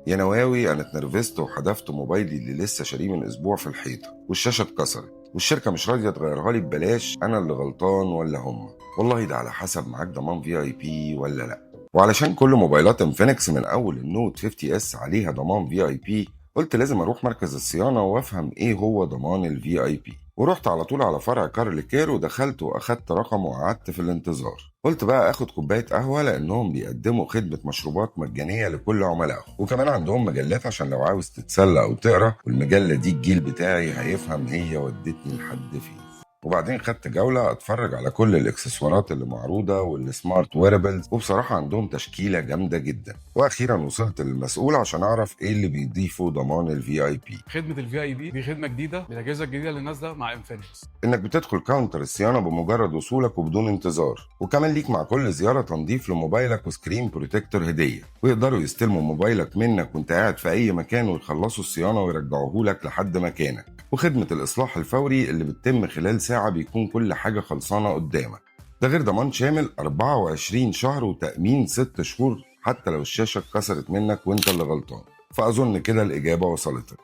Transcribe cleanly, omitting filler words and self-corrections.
يا نواوي، انا اتنرفزت وحدفت موبايلي اللي لسه شاريه من اسبوع في الحيطة والشاشه اتكسرت، والشركة مش راضية تغيرها لي ببلاش. انا اللي غلطان ولا هم؟ والله ده على حسب معاك ضمان VIP ولا لا. وعلشان كل موبايلات انفينكس من اول ال Note 50 S عليها ضمان VIP، قلت لازم اروح مركز الصيانة وافهم ايه هو ضمان ال VIP. ورحت على طول على فرع كارل كير ودخلت واخدت رقم وقعدت في الانتظار. قلت بقى اخد كوباية قهوة لانهم بيقدموا خدمة مشروبات مجانية لكل عملائهم، وكمان عندهم مجلات عشان لو عاوز تتسلى او تقرا. والمجله دي الجيل بتاعي هيفهم هي ودتني لحد فين. وبعدين خدت جولة اتفرج على كل الاكسسوارات اللي معروضة وال smart wearables، وبصراحة عندهم تشكيلة جامدة جدا. واخيرا وصلت للمسؤول عشان اعرف ايه اللي بيضيفه ضمان ال VIP. خدمة ال VIP دي خدمة جديدة بالاجهزة الجديدة اللي نازله مع انفينكس. انك بتدخل counter الصيانة بمجرد وصولك وبدون انتظار، وكمان ليك مع كل زيارة تنظيف لموبايلك و screen protector هديه، ويقدروا يستلموا موبايلك منك وانت قاعد في اي مكان ويخلصوا الصيانة ويرجعوه لك لحد مكانك. وخدمه الاصلاح الفوري اللي بتتم خلال ساعة بيكون كل حاجة خلصانه قدامك. ده غير ضمان شامل 24 شهر وتامين 6 شهور حتى لو الشاشة اتكسرت منك وانت اللي غلطان. فاظن كده الاجابة وصلتك.